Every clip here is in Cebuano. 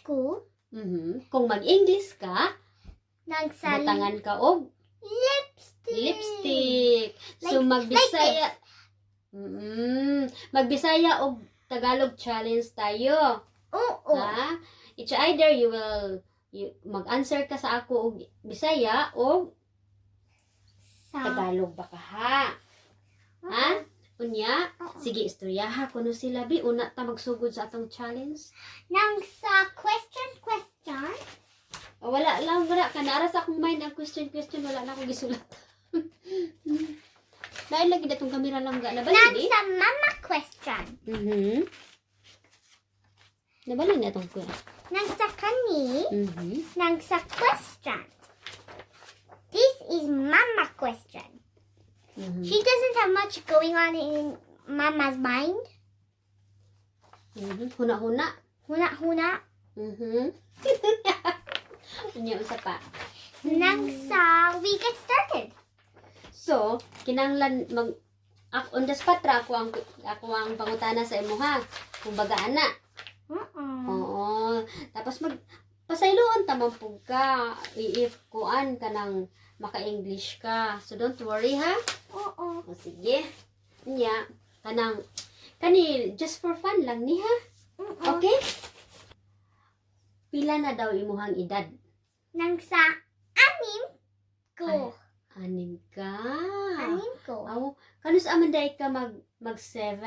ko. Kung mag-English ka, Nang sa butangan ka og lipstick. lipstick. So magbisaya. Magbisaya og Tagalog challenge tayo. Oo. Ha? It's either you will you, mag-answer ka sa ako og Bisaya o Sa Tagalog ba ka ha? Ha? Unya, Oo. Sige, istoryaha kuno sila bi una ta magsugod sa atong challenge. Nang sa question question. O, wala lang, wala ka naara sa akong mind ang question question, wala na akong gisulat. Dahil lagi datong kamera lang ga nabali Nang di. sa mama question. Nabali na itong kuya. Nang sa kani. Nang sa question. This is mama question. She doesn't have much going on in mama's mind. Huna-huna. Huna huna. Unya, usa pa. Nang sa we get started. So, kinanglan mag ako, on the spot ra ako ang pangutana sa imo ha. Kumbaga ana. Oo. Oo. Tapos mag pasayloon ta man pug ka if kuan ka nang maka-English ka. So don't worry ha. Oo. O sige. Nya kanang kani just for fun lang ni ha. Oo. Okay? Pila na daw imuhang edad? Nang sa anim ko. 6 ka. 6 ko. Aw, kanus aman day ka mag mag 7?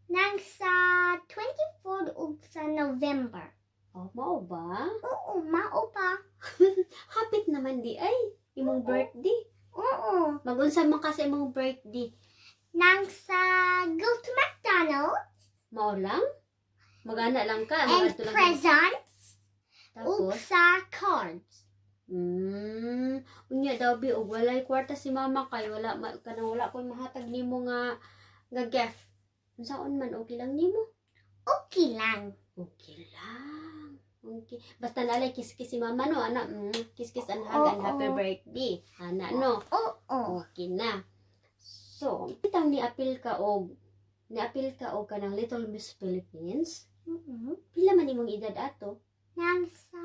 Nang sa 24 ug sa November. Oh, mao ba? Oo, mao pa. Hapit naman di ay imong Oo. birthday. Oo. Magunsa man ka sa imong birthday? Nang sa go to McDonald's Mao lang? Magana lang ka, and magadto lang. presents ug Tapos, sa cards. Unya daw bi og walay kwarta si mama kay wala ma, kanang wala koy mahatag nimo nga nga gift. Unsaon man, okay lang nimo? Okay lang. Okay lang. Okay. Basta nalay kiss-kiss si mama no, ana, kiss-kiss and hug and Oo. happy birthday. Ana no. Oo. Okay na. So, bitang niapil ka og kanang Little Miss Philippines. Pila man imong edad ato? Nang sa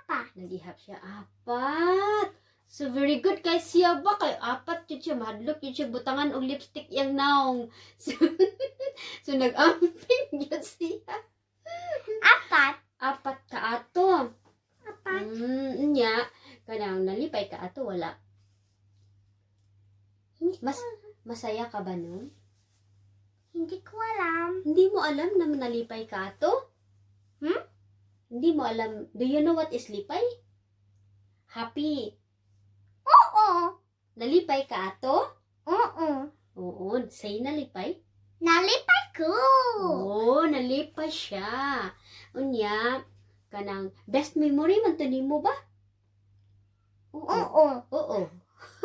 4. Nagihap siya 4. So very good kay siya ba kay 4 jud siya, mahadlok jud siya butangan og lipstick yang naong. So nag-amping jud siya. 4. 4 ka ato. 4. Nya kanang nalipay ka ato wala? Hindi Mas masaya ka ba nun? Hindi ko alam. Hindi mo alam na nalipay ka ato? Hmm? Hindi mo alam. Do you know what is lipay? Happy. Oo. Nalipay ka ato? Oo. Oo, say nalipay. Nalipay ko. Oo, nalipay siya. Unya, kanang best memory man to nimo ba? Oo. Oo. Oo.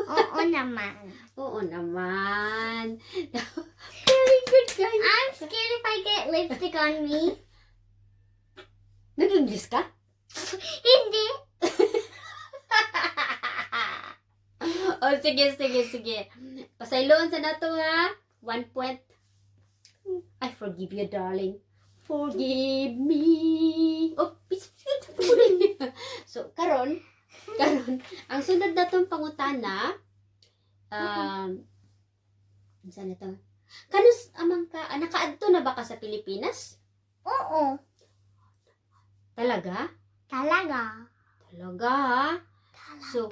Oo naman. Oo naman. Very good, guys. I'm scared if I get lipstick on me. Nag-English ka? Hindi. Oh, sige, sige, sige. Pasayloon sa nato ha. 1 point. I forgive you, darling. Forgive me. Oh, peace. So, karon, ang sunod na tong pangutana, saan na to? Kanus amang ka, nakaadto na ba ka sa Pilipinas? Oo. Talaga? Talaga. Talaga, ha? Talaga. So,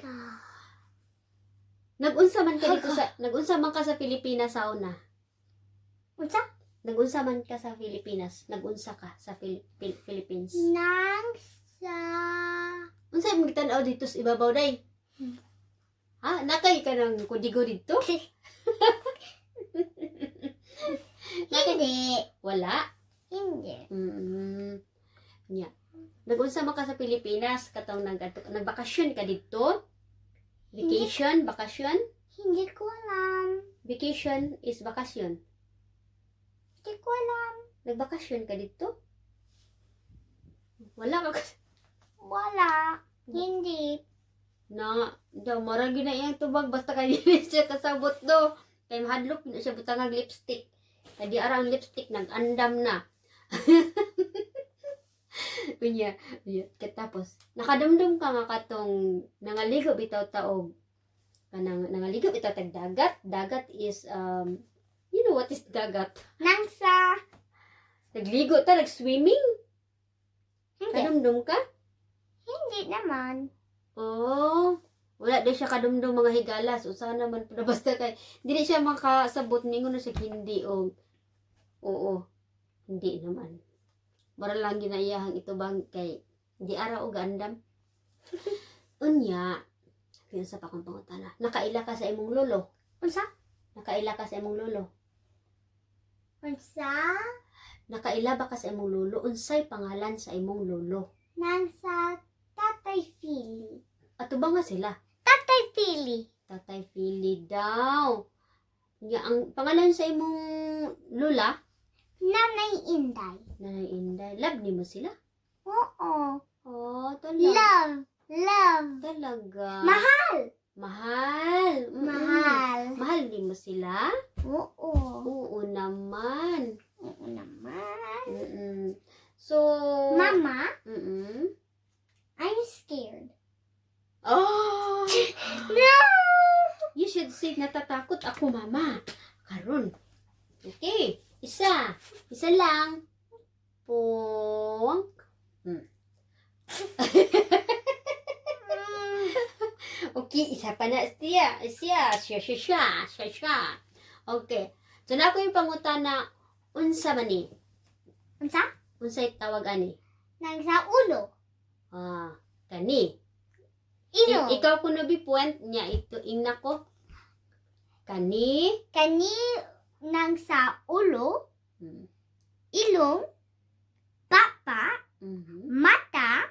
Nagunsa man ka dito sa nagunsa man ka sa Pilipinas sa una? Unsa? Nagunsa man ka sa Pilipinas? Nagunsa ka sa Philippines? Nang sa Unsa imong gitan-aw dito sa ibabaw day? Ha, nakay ka ng kudigo dito? Hindi. Wala. Hindi. Nya. Nagunsa man ka sa Pilipinas katong nagbakasyon ka dito? Vacation, bakasyon? Hindi ko alam. Vacation is bakasyon. Hindi ko alam. Nagbakasyon ka dito? Wala ka Wala. Hindi. Na, daw mara gyud na iyang tubag basta kay dili siya kasabot do. Kay mahadlok na siya butangag lipstick. Kay di ara ang lipstick nag-andam na. Unya, unya, katapos nakadumdum ka nga katong nangaligo bitaw ta og kanang nangaligo bitaw tag dagat. Dagat is you know what is dagat? Nang sa Nagligo ta, nag-swimming. Hindi. Kadumdum ka? Hindi naman. Oh, wala di siya kadumdum, mga higalas. Usa naman po na basta kay dili siya makasabot, ningon na siya hindi o oo. Hindi naman. Mura lang ginaiyahang ito bang kay di ara og andam. Unya, yun sa pa akong pangutana. Nakaila ka sa imong lolo. Unsa? Nakaila ka sa imong lolo. Unsa? Nakaila ba ka sa imong lolo? Unsay pangalan sa imong lolo? Nang sa Tatay Philly. Ato ba nga sila? Tatay Philly. Tatay Philly daw. Nya ang pangalan sa imong lola? Nanay Inday. Nanay Inday. Love nimo sila? Oo. Oh, talaga. Love. Love. Talaga. Mahal. Mahal. Mahal. Mahal nimo sila? Oo. Oo naman. Oo naman. So, Mama, I'm scared. Oh! No! You should say, "Natatakot ako, Mama." Karon. Okay. Isa. Isa lang. Pong. Okay, isa pa na siya. Siya, siya, siya, siya, siya, siya. Okay. So, na ako yung pangutana, unsa man ni? Unsa? Unsay tawag ani? Nang sa ulo. Ah, kani. Ilo. Ikaw kuno bi point niya ito ingna ko. Kani. Kani nang sa ulo, ilong, papa, mata,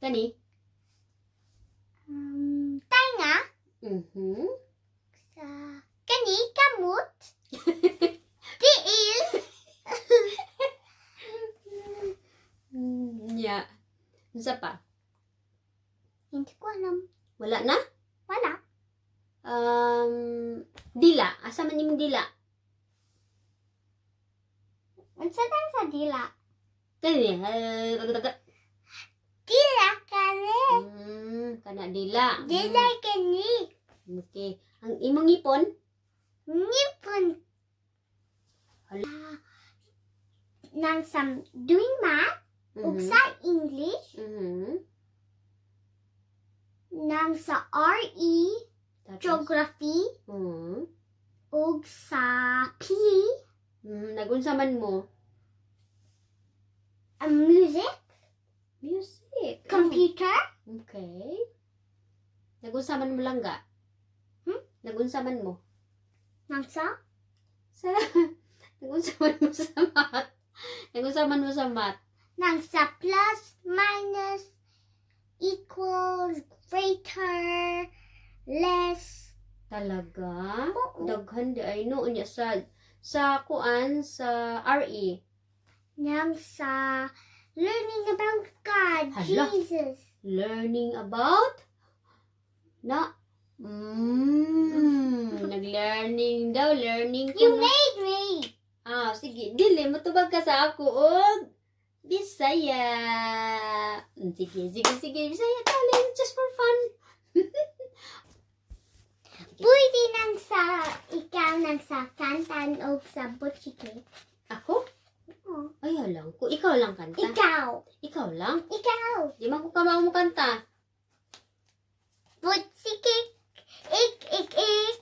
Kani. Tainga, sa kani kamot, tiil, Yeah. Unsa pa? Hindi ko alam. Wala na? Wala. Dila. Asa man imong dila? Unsa nang sa dila? Kani. Dila kani. Kana dila. Dila kani. Okay. Ang imong ngipon? Ngipon. Hala. Ah, nang sa doing math, ug sa English, nang sa RE, Tapos? Geography, ug sa PE, Nagunsa man mo? Music, Music. Computer. Okay. Nagunsa man mo langga? Hmm? Nagunsa man mo? Nang sa Sa Nagunsa man mo sa math? Nagunsa man mo sa math? Nang sa plus, minus, equals, greater, less. Talaga? Oo. Daghan di ay no unya sa kuan sa E. RE. Nang sa learning about God, Hala. Jesus. Learning about na nag-learning daw, learning ko You na. made me. Ah, sige, dili motubag ka sa ako og Bisaya. Sige, sige, sige, Bisaya talent just for fun. Pwede nang sa ikaw nang sa kantan o sa butchike. Ako? Oo. Ayaw lang ko. Ikaw lang kanta. Ikaw. Ikaw lang? Ikaw. Di man ko kamao mo kanta. Butchike. Ik, ik, ik.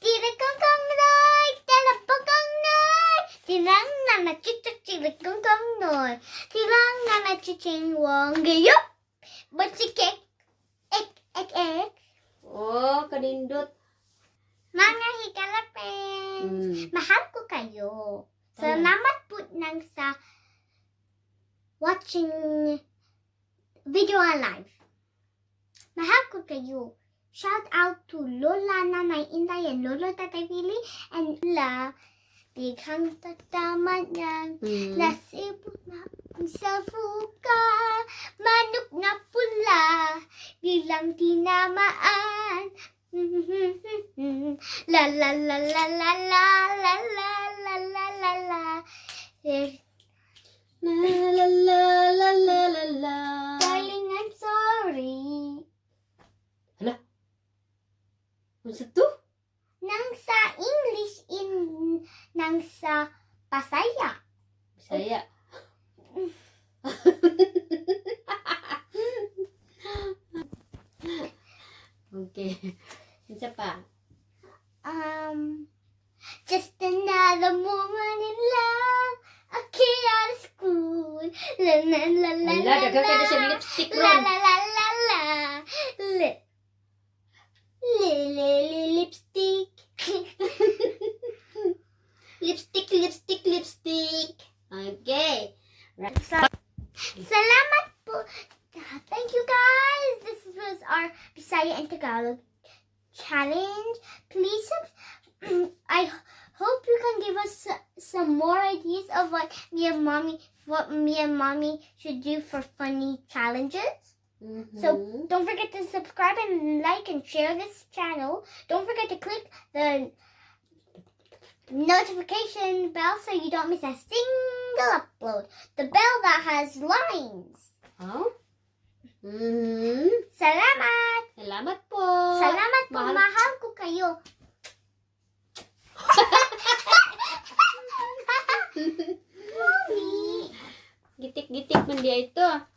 Tira kong kong noy. Tala kong noy. Tirang nana chicha chira kong kong noy. Tirang nana chiching wong gayop. Butchike. Ik, ik, ik. Oh, kanindot. Mga higala friends. Mahal ko kayo. Tama. Salamat po nang sa watching video alive. Mahal ko kayo. Shout out to Lola Nanay Inday and Lolo Tatay Billy and La. Bighang tataman yan. Nasibo na ang sa fuka. Manok na pula. Biglang tinamaan. La la la la la la la la la la la la. La la la la la la la. Darling, I'm sorry. Unsa to? Nang sa English in nang sa Pasaya. Bisaya. Okay. Unsa pa? Just another woman in love, a kid out of school. La la la la Ala, la daghan ka na la. siyang lipstick La ron. la la la la. Li li li li lipstick. Lipstick, lipstick, lipstick. Okay. Salamat po. Thank you, guys. This was our Bisaya and Tagalog challenge. Please, I hope you can give us some more ideas of what me and Mommy should do for funny challenges. So don't forget to subscribe and like and share this channel. Don't forget to click the notification bell so you don't miss a single upload. The bell that has lines. Oh? Salamat! Salamat po. Salamat po. Mahal- Mahal ko kayo. Mommy. Gitik-gitik man diay to.